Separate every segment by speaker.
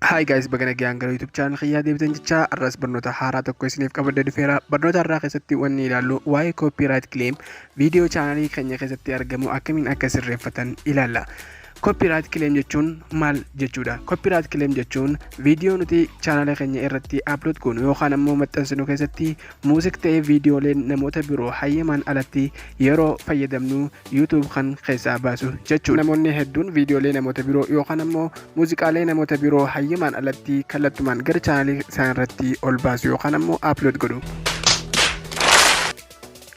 Speaker 1: Hi guys, baga nagaan gara YouTube channel kiyyaa deebitan jecha har'as barnoota haaraa tokko isiniif qabadhee dhufeera. Barnoota har'aa keessatti wanni ilaallu waa'ee copyright claim viidiyoo chaanalii keenya keessatti argamu akkamiin akka sirreeffatan ilaalla. Copyright claim jechuun maal jechuudha? Copyright claim jechuun viidiyoo nuti chaanala keenya irratti upload goonu yookaan ammoo maxxansinu keessatti muuzik ta'ee viidiyooleen namoota biroo hayyamaan alatti yeroo fayyadamnu YouTube kan keessaa baasu jechuudha. Namoonni hedduun viidiyoolee namoota biroo yookaan ammoo muuziqaalee namoota biroo hayyamaan alatti kallattumaan gara chaanalii isaan irratti ol baasu yookaan ammoo upload godhu.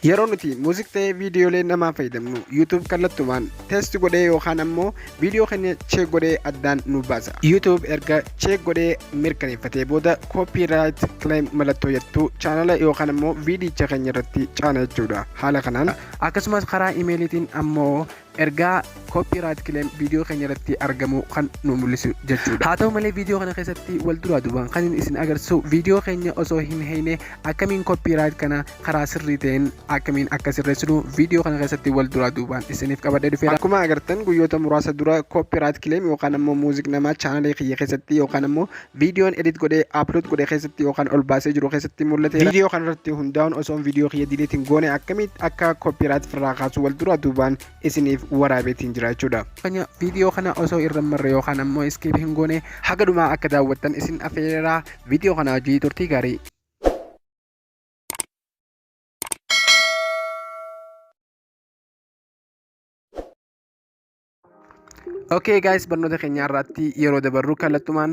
Speaker 1: Yeroo nuti muuziq ta'ee viidiyoolee namaa fayyadamnu YouTube kallattumaan test godhee yookaan ammoo viidiyoo keenya check godhee addaan nu baasa. YouTube erga check godhee mirkaneeffatee booda copyright claim mallattoo jettu chaanala yookaan ammoo viidiyicha keenya irratti caana jechuudha. Haala kanaan akkasumas karaa imeeliitiin ammoo ergaa copyright claim viidiyoo keenya irratti argamu kan nu mul'isu jechuudha. Haa ta'u malee, viidiyoo kana keessatti wal duraa duubaan kan isin agarsiisu viidiyoo keenya osoo hin heeyne akkamiin copyright kana karaa sirrii ta'een akkamiin akka sirreessinu viidiyoo kana keessatti wal duraa duubaan isiniif qabadhee dhufeera. Akkuma agartan, guyyoota muraasa dura copyright claim yookaan ammoo muuziq namaa chaanalee kiyya keessatti yookaan ammoo viidiyoon edit godhee upload godhee keessatti yookaan ol baasee jiru keessatti mul'ateera. Viidiyoo kana irratti hundaa'uun osoo viidiyoo kiyya delete hin goone akkamitti akka copyright irraa kaasu wal duraa duubaan isiniif waraabeetiin jira jechuudha. Viidiyoo kana osoo irra marre yookaan ammoo skip hin goone haga dhumaa akka daawwattan isin afeeraa. Viidiyoo kana hojii turtii gaarii. Okay guys, barnoota keenya irratti yeroo dabarru kallattumaan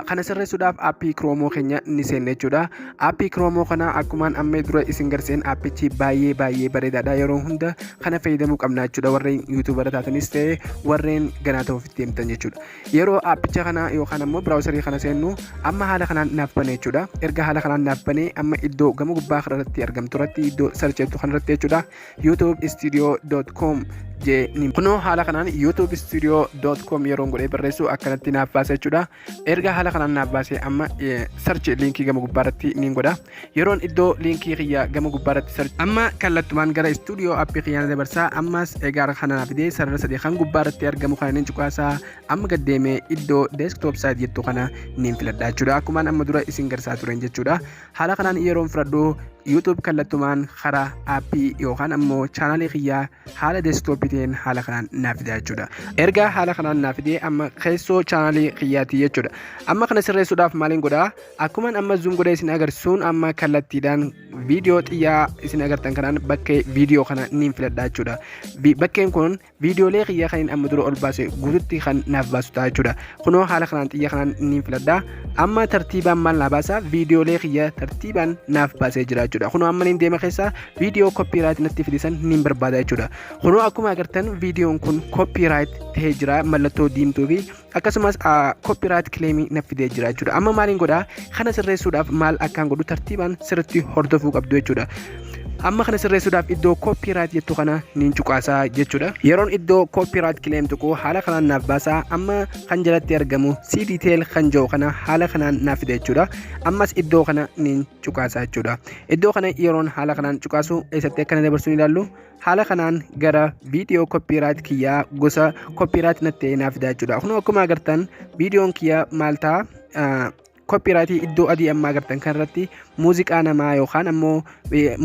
Speaker 1: kana sirreessuudhaaf aappii Chrome keenya ni seenne jechuudha. Aappii Chrome kana akkumaan amma dura isin garseen aappichi baay'ee baay'ee bareedaadha. Yeroo hunda kana fayyadamuu qabna jechuudha. Warreen YouTuber taatanis ta'e warreen ganaa ta'uuf itti deemtan jechuudha. Yeroo aappicha kana yookaan ammoo browserii kana seennu amma haala kanaan naaf bane jechuudha. Erga haala kanaan naaf bane, amma iddoo gama gubbaa kanarratti argamtu irratti, iddoo search jettu kanarratti jechuudha, youtubestudio.com jee ni kunoo haala kanaan youtubestudio.com yeroon godhee barreessu akkanatti naaf baasa jechuudha. Erga haala kanaan naaf baase, amma search liinkii gama gubbaarratti niin godha. Yeroon iddoo liinkii kiyya gama gubbaarratti search, amma kallattumaan gara studio appii kiyyaa dabarsaa. Ammas egaa kana naaf fidee, sarara sadii kan gubbaarratti argamu kana niin cuqaasaa. Amma gad deemee iddoo desktop site jettu kana niin filadha jechuudha. Akkumaan amma dura isin garsaa turen jechuudha. Haala kanaan yeroon filadhu YouTube kallattumaan karaa aappii yookaan ammoo chaanalii kiyyaa haala desktopii ta'een haala kanaan naaf fida jechuudha. Erga haala kanaan naaf fidee, amma keessoo chaanalii kiyyaati jechuudha. Amma kana sirreessuudhaaf maaliin godhaa? Akkumaan amma zoom godhee isin agarsiisuun, amma kallattiidhaan viidiyoo xiyyaa isin agartan kanaan bakkee viidiyoo kana niin filadha jechuudha. Bakkeen kun viidiyoolee kiyya kan inni amma dura ol baase guututti kan naaf baasu ta'a jechuudha. Kunoo haala kanaan xiyya kanaan niin filadha. Amma tartiibaan maal naa baasa? Viidiyoolee kiyya tartiibaan naaf baasee jira jechuudha. Kunoo amma niin deema keessa viidiyoo copyright natti fidisan niin barbaada jechuudha. Kunoo akkuma agartan viidiyoon kun copyright ta'ee jira, mallattoo diimtuu fi akkasumas copyright claimii naaf fidee jira jechuudha. Amma maaliin godhaa? Kana sirreessuudhaaf maal akkaan godhu tartiibaan sirriitti hordofuu qabdu jechuudha. Amma kana sirreessuudhaaf iddoo copyright jettu kana niin cuqaasaa jechuudha. Yeroon iddoo copyright claim tuqu haala kanaan naaf baasaa. Amma kan jalatti argamu see detail kan jiru kana haala kanaan naaf fida jechuudha. Ammas iddoo kana niin cuqaasaa jechuudha. Iddoo kana yeroon haala kanaan cuqaasu eessatti akkana dabarsuun ilaallu, haala kanaan gara viidiyoo copyright kiyyaa gosa copyright natti ta'e naaf fida jechuudha. Kun akkuma agartan viidiyoon kiyya maal ta'a? Copyrightii iddoo adii amma agartan kanarratti muuziqaa namaa yookaan ammoo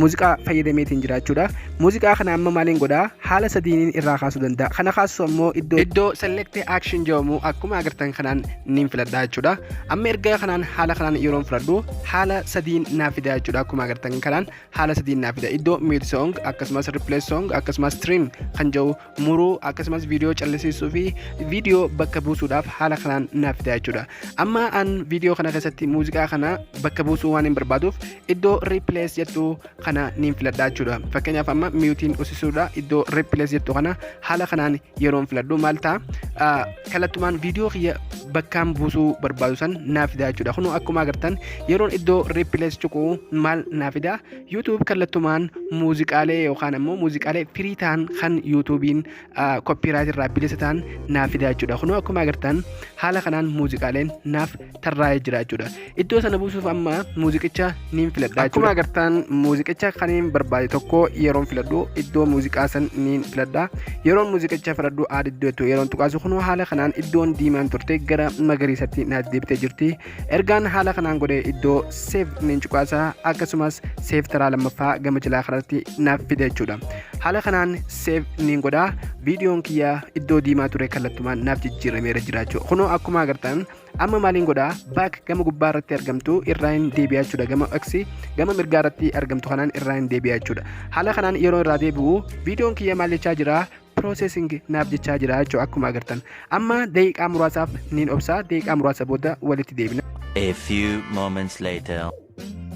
Speaker 1: muuziqaa fayyadameetiin jira jechuudha. Muuziqaa kana amma maaliin godhaa? Haala sadiiniin irraa kaasuu danda'a. Kana kaasu ammoo iddoo select action jedhamu akkuma agartan kanaan niin filadha jechuudha. Amma erga kanaan haala kanaan yeroon filadhu haala sadiin naaf fida jechuudha. Akkuma agartan kanaan haala sadiin naaf fida. Iddoo mute song, akkasumas replace song, akkasumas trim kan jedhu, muruu, akkasumas viidiyoo callisiisuu fi viidiyoo bakka buusuudhaaf haala kanaan naaf fida jechuudha. Amma an viidiyoo kana keessatti muuziqaa kana bakka buusuu waan hin barbaaduuf iddoo replace jettu kana niin filadha jechuudha. Fakkeenyaaf amma muteiin usisuudha. Iddoo replace jettu kana haala kanaan yeroon filadhu maal ta'a? Kallattumaan viidiyoo kiyya bakkaan buusuu barbaadu san naaf fida jechuudha. Kun akkuma agartan yeroon iddoo replace tuqu maal naaf fida? YouTube kallattumaan muuziqaalee yookaan ammoo muuziqaalee free ta'an kan YouTubein copyright irraa bilisa ta'an naaf fida jechuudha. Kun akkuma agartan haala kanaan muuziqaaleen naaf tarraa'ee jira. jechuudha. Iddoo sana buusuuf amma muuziqicha niin filadha. Akkuma agartan, muuziqicha kaniin barbaade tokko yeroon filadhu, iddoo muuziqaa san niin filadha. Yeroon muuziqicha filadhu, add iddoo itti yeroon tuqaasu, kunoo haala kanaan iddoon diimaan turte gara magariisatti naaf deebitee jirti. Ergaan haala kanaan godhee, iddoo save niin cuqaasa. Akkasumas save taraa lammaffaa gama jalaa kanatti naaf fide jechuudha. Haala kanaan save niin godha. Viidiyoon kiyya iddoo diimaa ture kallattumaan naaf jijjiirameera jira jechuudha. Kunoo akkuma agartan, amma maaliin godhaa? Back gama gubbaa irratti argamtu irraa hin deebi'aa jechuudha. Gama X gama mirgaa irratti argamtu kanaan irraa hin deebi'aa jechuudha. Haala kanaan yeroo irraa deebi'u, viidiyoon kiyya maal jechaa jira? Processing naaf jechaa jira jechuudha. Akkuma agartan, amma daqiiqaa muraasaaf niin obsaa. Daqiiqaa muraasa booda walitti deebina.
Speaker 2: A few moments later.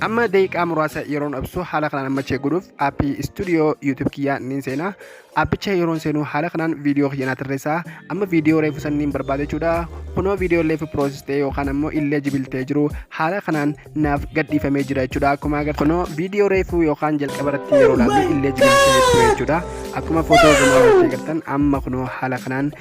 Speaker 1: Amma daqiiqaa muraasa yeroon obsu, haala kanaan amma check godhuuf aappii studio YouTube kiyyaa niin seenaa. Aappicha yeroon seenuu, haala kanaan viidiyoo kiyya naa tarreessaa. Amma viidiyoo reefu san niin barbaada jechuudha. Kunoo viidiyoo reefu process ta'e yookaan ammoo illegible ta'ee jiru haala kanaan naaf gadhiifamee jira jechuudha. Akkuma agartan, kunoo viidiyoo reefu yookaan jalqaba irratti yeroo ilaallu illegible ta'ee ture jechuudha. Akkuma footoo gamoo irratti agartan, amma kunoo haala kanaan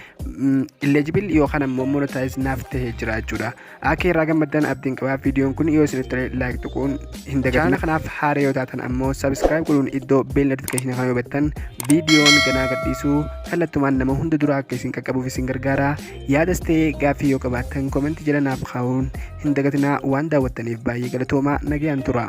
Speaker 1: illegible yookaan ammoo monetize naaf ta'ee jira jechuudha. Akka irraa gammaddan abdiin qabaa. Viidiyoon kun yoo isinitti tole, like tuquun hin dagatinaa. Kanaaf haara yoo taatan ammoo subscribe godhuun iddoo bell notification kana yoo battan, viidiyoon ganaa gadhiisuu kallattumaan nama hunda dura akka isin qaqqabuuf isin gargaara. Yaadas ta'ee gaaffii yoo qabaattan, comment jala naaf kaa'uun hin dagatinaa. Waan daawwattaniif baay'ee galatoomaa. Nagayaan tura.